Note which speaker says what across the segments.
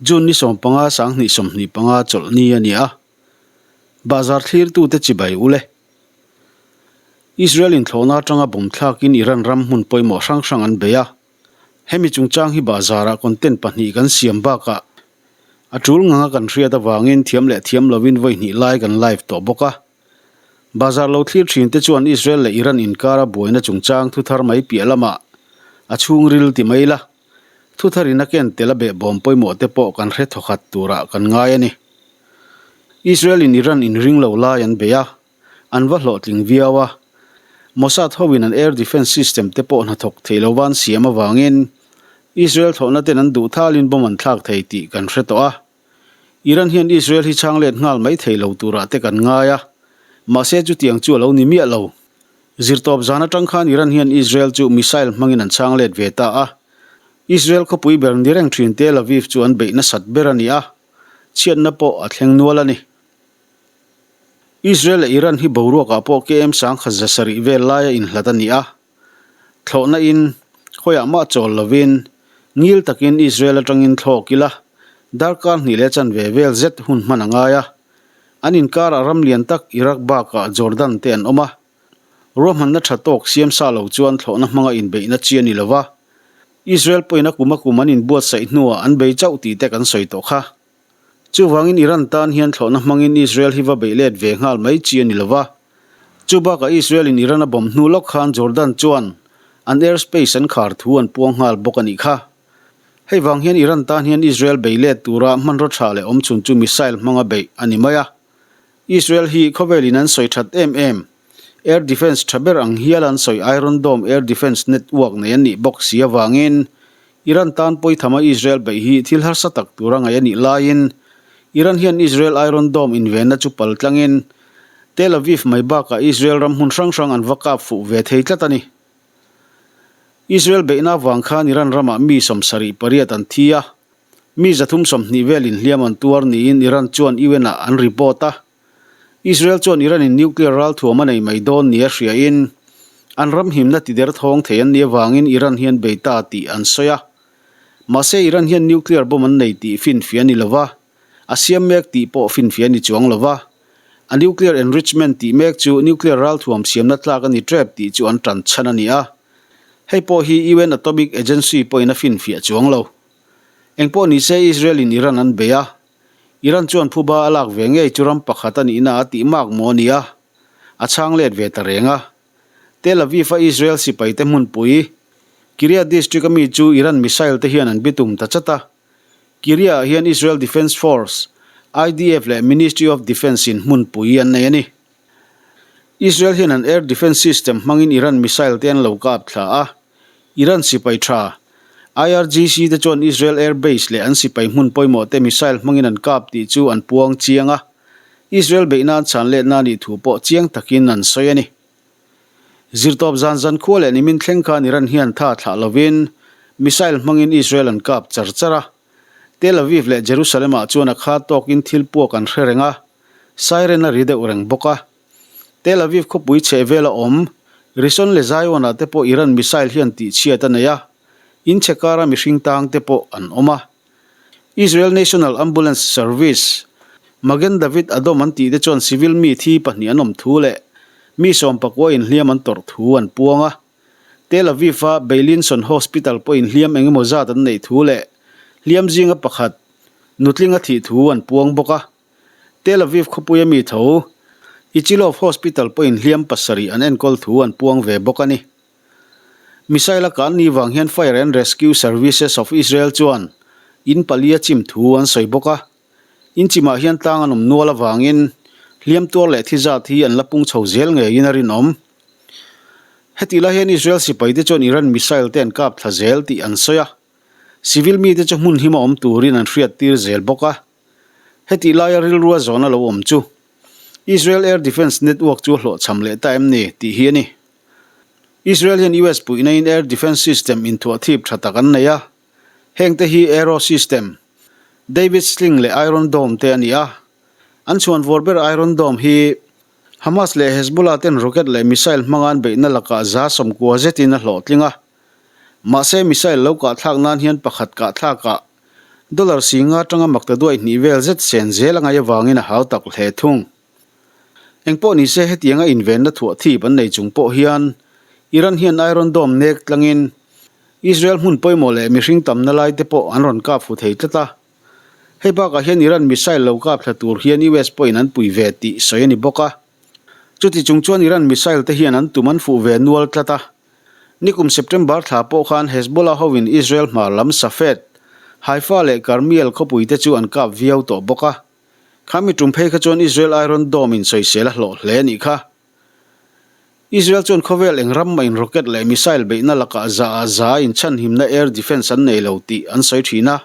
Speaker 1: June ni 15 2025 chawlhni a ni a. Bahzar thlirtute chibai u le. Israel inthlawhna atanga bawm thlakin Iran ram hmun pawimawh hrang hrang an bei a. Hemi chungchang hi bahzarah content pahnih kan siam bakah a tul nganga kan hriat avangin thiam leh thiam lovin vawi hnih lai kan live tawh bawk a. Bazar lo thlir thin te chuan Israel leh Iran inkara buaina chungchang thu thar mai piah lamah a chhungril ti mai la, thu tharin a ken tel a behbawm pawimawh te pawh kan hre thawkhat turah kan ngai a ni. Israel in Iran inring lo lai an bei a, an va hlawhtling viau a. Mossad hoin an air defence system te pawh hnathawk thei lova an siam avangin Israel thlawhna ten an duh thalin bomb an thlak thei tih kan hre tawh a. Iran hian Israel hi chhang let nghal mai thei lo turah te kan ngai a, mahse chutiang chu a lo ni miah lo. Zirtawp zan atang khan Iran hian Israel chu missile hmangin an chhang let ve ta a. Israel khawpui ber ni reng thin Tel Aviv chu an beih nasat ber a ni a, chhiatna pawh a thleng nual a ni. Israel leh Iran hi boruakah pawh KM sangkhat za sarih vel laia inhlat a ni a. Thlawhna in, khawiah mah chawl lovin, ngil takin Israel atangin thlawk ila, darkar hnih leh chanve vel zet hun hman a ngai a. An inkarah ram lian tak Iraq bakah Jordan te an awm a. Ruahmanna tha tawk siam sa lo chuan thlawhna hmanga inbeihna chi a ni lova. Israel pawhin a kum a kum an inbuatsaih hnuah an bei chauh tih te kan sawi tawh kha. Chuvangin Iran tan hian thlawhna hmangin Israel hi va beih let ve nghal mai chi a ni lo va. Chu bakah Israel in Iran a bomb hnu lawk khan Jordan chuan an airspace an khar thu an puang nghal bawk a nih kha. Hei vang hian Iran tan hian Israel bei let tura hmanraw tha leh awmchhun chu missile hmanga beih a ni mai a. Israel hi khawvelin an sawi that em em. Air defence tha ber ang hial an sawi Iron Dome air defence network nei an nih bawk si avangin Iran tan pawithama Israel beih hi thil harsa tak tura ngaih a nih laiin Iran hian Israel Iron Dome invenna chu pal tlangin Tel Aviv mai bakah Israel ram hmun hrang hrang an va kap fuh ve thei tlat a ni. Israel beihna avang khan Iran ramah mi 78 an thi a, mi 320 velin hliam an tuar niin Iran chuan UN-ah an report a. Israel chuan Iran-in nuclear ralthuam a nei mai dawn nia hriain, an ram himna tider thawng thei an nih avangin Iran hian bei ta tih an sawi a. Mahse, Iran hian nuclear bomb an nei tih finfiah a ni lo va, a siam mek tih pawh finfiah a ni chuang lo va. A nuclear enrichment tih mek chu nuclear ralthuam siamna tlak a ni tep tih chu an tan chhan a ni a. Hei pawh hi UN Atomic Agency pawhin a finfiah chuang lo. Engpawh nise Israel-in Iran an bei a, Iran chuan phuba a lak ve ngei chu ram pakhat a nihna a tih mak maw a ni a, a chhang let ve ta reng a. Tel Aviv-a Israel sipaite hmunpui, Kiryat district a mi chu Iran missile te hian an bitum ta chat a. Kiryat-ah hian Israel Defence Force, IDF, leh Ministry of Defence-in hmunpui an nei a ni. Israel hian an air defence system hmangin Iran missile te an lo kap thla a. Iran sipai tha, IRGC te chuan Israel air base leh an sipai hmun pawimawh te missile hmangin an kap tih chu an puang chiang a. Israel beih nan chhan letna nih thu pawh chiang takin an sawi a ni. Zirtawp zan zan khua leh nimin thleng khan Iran hian tha thlah lovin missile hmangin Israel an kap char char a. Tel Aviv leh Jerusalem ah chuan a kha tawkin thil puak an hre reng a. Siren a ri deuh reng bawk a. Tel Aviv khawpui chheh vela awm Rishon leh Zion-ah te pawh Iran missile hian tihchhiat a nei a, in chhe kara mihring tang te pawh an awm a. Israel National Ambulance Service, Magen David Adom an tih te chuan civil mi thi pahnih an awm thu leh mi sawmpakua inhliam an tawrh thu an puang a. Tel Aviv-a Beilinson Hospital pawh inhliam eng emaw zat an neih thu leh hliam zinga pakhat nutling a thih thu an puang bawk a. Tel Aviv khawpuia mi tho, Ichilov Hospital pawhin hliam pasarih an enkawl thu an puang ve bawk a ni. Missile a kan ni vang hian Fire and Rescue Services of Israel chuan in pali a chim thu an sawi bawk a. In chimah hian tlang an awm nual avangin hliam tuar leh thi zat hi an la pung chho zel ngeiin a rinawm. Hetih lai hian Israel sipaite chuan Iran missile te an kap thla zel tih an sawi a. Civil mite chu hmun hima awm turin an hriattir zel bawk a. Hetih laia rilrua zawhna lo awm chu Israel Air Defence Network chu a hlawhchham leh ta em ni tih hi a ni. Israel hian US puihnain Air Defence System inthuah thip tha tak an nei a, hengte hi Arrow System, David Sling leh Iron Dome te a ni a. An chhuan vawr ber Iron Dome hi Hamas leh Hezbollah ten rocket leh missile hmanga an beihna lakah 90 zetin a hlawhtling a. Mahse missile lo kahthlak nan hian pakhat kahthlakah. Dollar singa atanga maktaduai hnih vel zet sen zel a ngaih avangin a hau tak hle thung. Engpawh nise hetianga invenna thuah thip an nei chung pawh hian Iran hian Iron Dome nek tlangin Israel hmun pawimawh leh mihring tamna lai te pawh an rawn kap fu thei tlat a. Hei bakah hian Iran missile lo kap thla tur hian US pawhin an pui ve tih sawi a ni bawk a. Chuti chung chuan Iran missile te hian an tum an fuh ve nual tlat a. Nikum September thla pawh khan Hezbollah hovin Israel hmar lam Safed, Haifa leh Karmiel khawpui te chu an kap viau tawh bawk a. Khami tum phei kha chuan Israel Iron Dome in sawisel a hlawh hle a nih kha. Israel chuan khawvel eng ram mah in rocket leh missile beihna lakah za ah za a inchhanhimna air defence an nei lo tih an sawi thin a.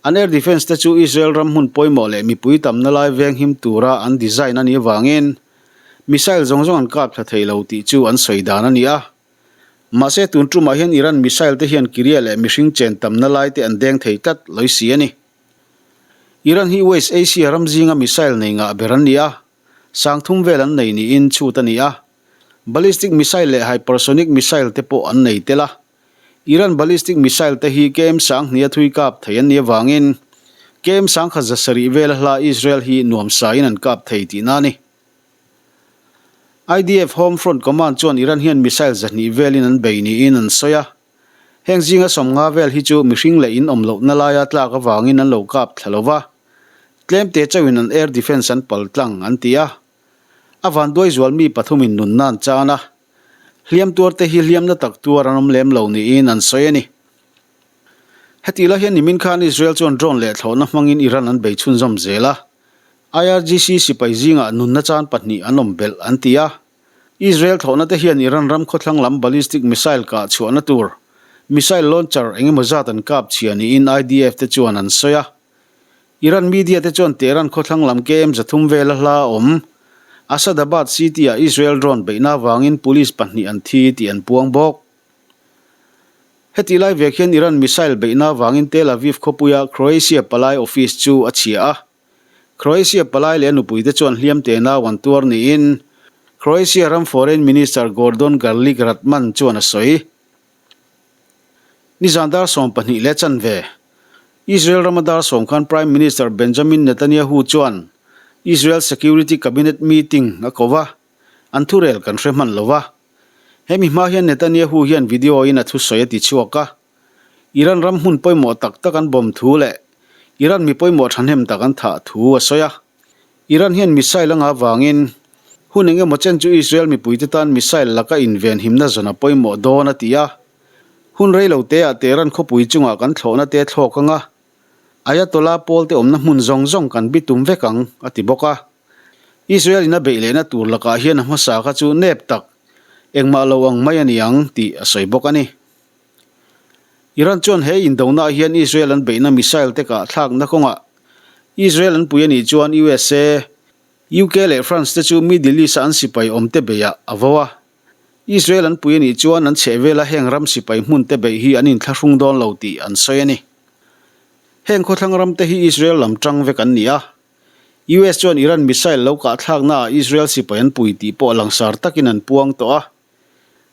Speaker 1: An air defence te chu Israel ram hmun pawimawh leh mipui tamna lai venghim tura an design a nih avangin missile zawng zawng an kap thla thei lo tih chu an sawi dan a ni a. Mahse tun tumah hian Iran missile te hian Kiria leh mihring chen tamna lai te an deng thei tlat lawih si a ni. Iran hi West Asia ram zinga missile nei ngah ber an ni a, sangthum vel an nei niin chhut a ni a. Ballistic missile leh hypersonic missile te pawh an nei tel a. Iran ballistic missile te hi KM sanghnih a thui kap thei an nih avangin KM sangkhat zasarih vela hla Israel hi nuamsa in an kap thei tihna a ni. IDF Home Front Command chuan Iran hian missile zahnih velin an bei niin an sawi a. Heng zinga sawmnga vel hi chu mihring leh in awm lohna laia tlak avangin an lo kap thla lo va, tlemte chauhin an air defence an pal tlang an ti a. A vanduai zual mi pathumin nunna an chan a, Hliam tuarte hi hliamna tak tuar an awm lem lo niin an sawi a ni. Hetih lai hian nimin khan Israel chuan drone leh thlawhna hmangin Iran an bei chhunzawm zel a, IRGC sipai zingah nunna chan pahnih an awm belh an ti a. Israel thlawhna te hian Iran ram khawthlang lam ballistic missile kah chhuahna tur missile launcher eng emaw zat an kap chhia niin IDF te chuan an sawi a. Iran media te chuan Tehran khawthlang lam KM 300 vela hla a awm. Asadabad city-ah Israel drone beihna avangin police pahnih an thi tih an puang bawk. Hetih lai vek hian Iran missile beihna avangin Tel Aviv khawpuia Croatia palai office chu a chhia a. Croatia palai leh a nupuite chuan hliam te nau an tuar niin Croatia ram Foreign Minister Gordon Grlic Radman chuan a sawi. Nizan dar 12 leh chanve, Israel rama dar sawm khan Prime Minister Benjamin Netanyahu chuan Israel Security Cabinet meeting a ko va, an thurel kan hre hman lo va. Hemi hma hian Netanyahu hian video in a thusawi a ti chhuak a, Iran ram hmun pawimawh tak tak an bomb thu leh Iran mi pawimawh thahnem tak an thah thu a sawi a. Iran hian missile a ngah vangin hun eng emaw chen chu Israel mipuite tan missile laka inven himna zawn a pawimawh dawn a ti a. Hun rei lo teah Tehran khawpui chungah kan thlawhna te thlawk anga Ayatollah pawlte awmna hmun zawng zawng kan bitum vek ang a ti bawk a. Israel in a beih lehna tur lakah hian a hmasa kha chu nep tak engmah lo ang mai a ni ang tih a sawi bawk a ni. Iran chuan he indona ah hian Israel an beihna missile te kah thlakna kawngah Israel an pui a nih chuan usa, UK leh France te chu Middle East a an sipai awm te beihah a vo a. Israel an pui a nih chuan an chhehvela heng ram sipai hmun te beih hi an inthlahrung dawn lo tih an sawi a ni. Heng khawthlang ram te hi Israel lam tang vek an ni a. US chuan Iran missile lo kah thlakna ah Israel sipai an pui tih pawh langsar takin an puang tawh a.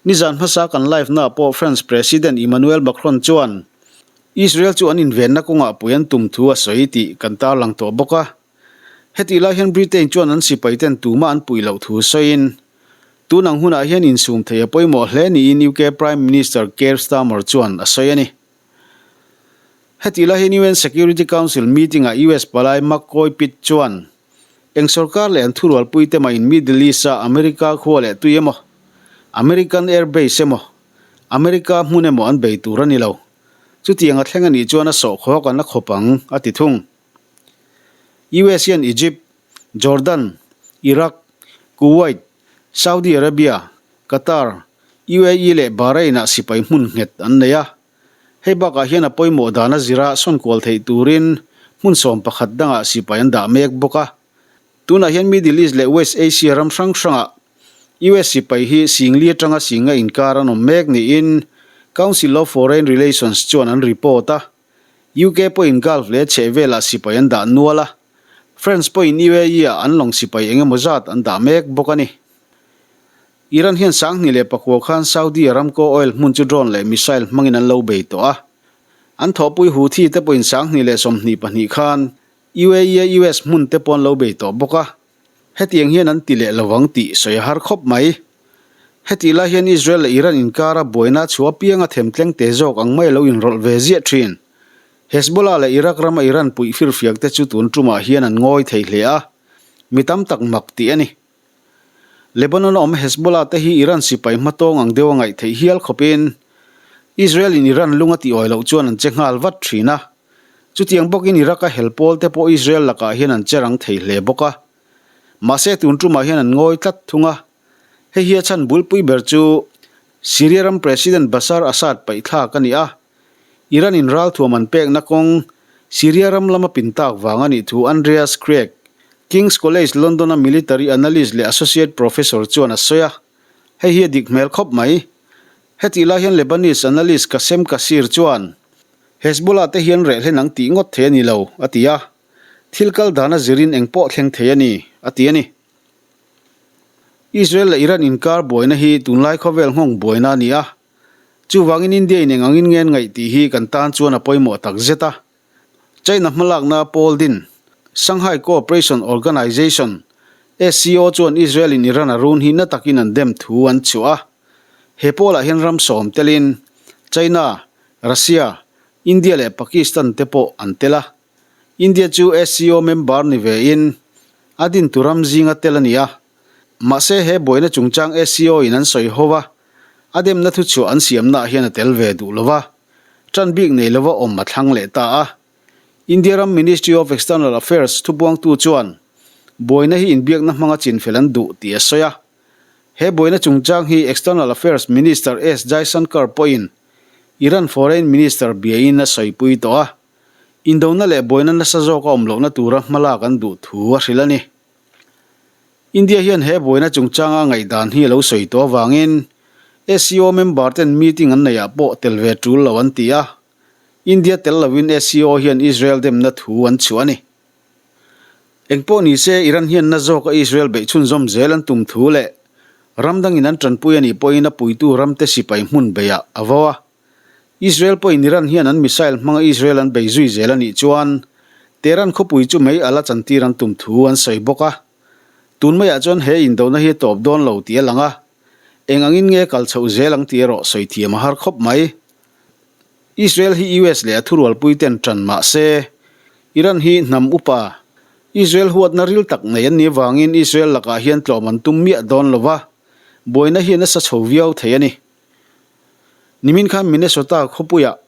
Speaker 1: Nizan hmasa kan live na pawh France President Emmanuel Macron chuan Israel chu an invenna kawngah pui an tum thu a sawi tih kan tarlang tawh bawk a. Hetih lai hian Britain chuan an sipaiten tumah an puih loh thu sawiin tun ang hunah hian insum thei a pawimawh hle niin UK Prime Minister Keir Starmer chuan a sawi a ni. Hetih lai hian UN Security Council meeting-ah US palai Mark Pitt chuan Eng sorkar leh an thurualpuite mahin Middle East-a America khua leh tui emaw, American Air Base emaw, America hmun emaw an bei tur a ni lo. Chutiang a thleng a nih chuan a sawhkhawk an la khawp ang, a ti thung. US hian Egypt, Jordan, Iraq, Kuwait, Saudi Arabia, Qatar, UAE leh Bahrain-ah sipai hmun nghet an nei a. Hei bakah hian a pawimawh dan a zira sawnkual theih turin hmun 11 dangah sipai an dah mek bawk a. Tunah hian Middle East leh West Asia ram hrang hrangah US sipai hi singli atanga singa inkar an awm mek niin Council of Foreign Relations chuan an report a. UK pawhin Gulf leh chhehvelah sipai an dah nual a. France pawhin UAE-ah an lawng sipai eng emaw zat an dah mek bawk a ni. Iran hian 2009 khan Saudi Aramco oil hmun chu drone leh missile hmangin an lo bei tawh a. An thawhpui Houthi te pawhin 2022 khan UAE-a US hmun te pawh an lo bei tawh bawk a, hetiang hian an ti leh lovang tih sawi a har khawp mai. Hetih lai hian Israel leh Iran inkara buaina chhuah apianga themtleng te zawk ang mai a lo inrawlh ve ziah thin. Hezbollah leh Iraq rama Iran puih firfiak te chu tun tumah hian an ngawi thei hle a, mi tam tak mak tih a ni. Lebanon a awm Hezbollah te hi Iran sipai hmatawng ang deuh a ngaih theih hial khawpin Israel in Iran lung a tih awi loh chuan an che nghal vat thin a. Chutiang bawkin Iraq a hel pawl te pawh Israel lakah hian an che rang thei hle bawk a. Mahse tun tumah hian an ngawi tlat thung a. Hei hi a chhan bulpui ber chu Syria ram President Bashar Assad paihthlak a ni a. Iran in ralthuam an pekna kawng Syria ram lama pin tak vang a nih thu Andreas Krieg, King's College London-a military analyst leh associate professor chuan a sawi a. Hei hi a dik hmel khawp mai. Hetih lai hian Lebanese analyst Kassem Kassir chuan, Hezbollah te hian reh hlen ang tih ngawt thei a ni lo, a ti a. Thil kal dan a zirin eng pawh thleng thei a ni, a ti a ni. Israel leh Iran inkar buaina hi tunlai khawvel nghawng buaina a ni a. Chuvangin India in eng angin nge an ngaih tih hi kan tan chuan a pawimawh tak zet a. China hmalakna pawl din, Shanghai Cooperation Organization, SCO, chuan Israel in Iran a run hi na takin an dem thu an chhuah a. He pawlah hian ram sawm telin China, Russia, India leh Pakistan te pawh an tel a. India chu SCO member ni ve in a dintu ram zinga tel a ni a. Mahse he buaina chungchang SCO in an sawi ho a, a demna thuchhuah an siamnaah hian a tel ve duh lo va, ṭan bik nei lova awm a thlang leh ta a. India ram Ministry of External Affairs thubuangtu chuan buaina hi inbiakna hmanga chinfel an duh tih a sawi a. He buaina chungchang hi External Affairs Minister S Jaishankar pawhin Iran Foreign Minister biain a sawipui tawh a, indona leh buaina nasa zawk a awm lohna tura hmalak an duh thu a hrilh a ni. India hian he buaina chungchanga ngaihdan hi a lo sawi tawh avangin SCO member ten meeting an neihah pawh tel ve tul lo an ti a, India tel lovin SCO hian Israel demna thu an chhuah a ni. Engpawh ni se Iran hian na zawka Israel beih chhunzawm zel an tum thu leh ram dangin an tanpui a nih pawhin a puitu ramte sipai hmun beihah a vo a. Israel pawhin Iran hian an missile hmanga Israel an bei zui zel a nih chuan Tehran khawpui chu mei ala chantir an tum thu an sawi bawk a. Tun maiah chuan he indona hi a tawp dawn lo tih a lang a, eng angin nge kal chhoh zel ang tih erawh sawi thiam a har khawp mai. Israel hi US leh a thurualpui ten tan mah se, Iran hi hnam upa, Israel huatna ril tak nei an nih avangin Israel lakah hian tlawm an tum miah dawn lo va, buaina hi a nasa chho viau thei a ni. Nimin khan Minnesota khawpuiah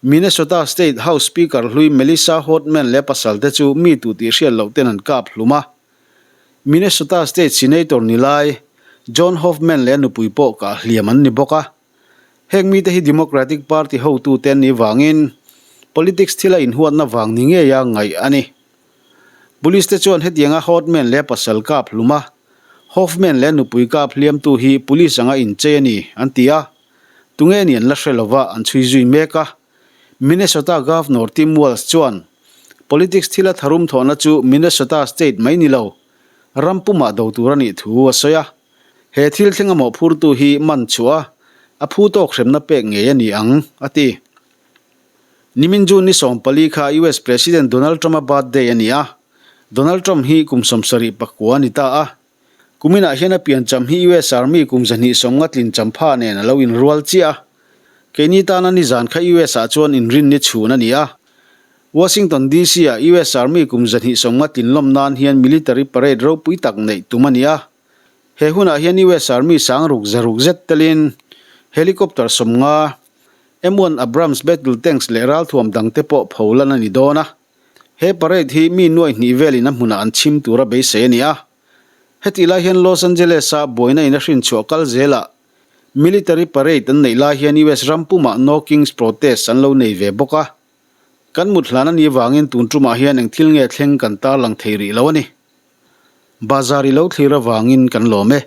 Speaker 1: Minnesota State House Speaker hlui Melissa Hortman leh pasal te chu mi tu tih hriat loh ten an kap hlum a. Minnesota State Senator ni lai John Hoffman leh a nupui pawh kah hliam an ni bawk a. Heng mite hi Democratic Party hotu te an nih vangin politics thila inhuatna vang ni ngeia ngaih a ni. Police te chuan hetianga Hortman leh pasal kap hlum a, Hoffman leh nupui kap hliamtu hi police anga inchei a ni, an ti a. Tunge ni an la hre lova an chhui zui mek a. Minnesota Governor Tim Walz chuan, Politics thila tharum thawhna chu Minnesota state mai ni lo, ram pumah do tur a nih thu a sawi a. He thil thleng a mawhphurtu hi man chhuah a, a phu tawk hremna pek ngei a ni ang, a ti. Nimin June ni 14 kha US President Donald Trump-a birthday a ni a, Donald Trump hi kum 79 a ni ta a. Kuminah hian a piancham hi US Army kum 250 tlin champha nen a lo inrual chiah a. Keini tana nizan kha US ah chuan inrinni chhun a ni a. Washington DC ah US Army kum 250 tlin lawm nan hian military parade ropui tak neih tum a ni a. He hunah hian US Army sangruk zaruk zet telin helicopter 50, M1 Abrams battle tanks leh ralthuam dangte pawh pho lan a ni dawn a. He parade hi mi nuai hnih velin a hmunah an chhim tura beisei a ni a. Hetih lai hian Los Angeles-a buaina in a hrinchhuah kal zelah military parade an neih lai hian US ram pumah No Kings protest an lo nei ve bawk a. Kan mut hlan a nih avangin tun tumah hian eng thil nge thleng kan tarlang thei rih lo a ni. Bazar i lo thlir avangin kan lawm e.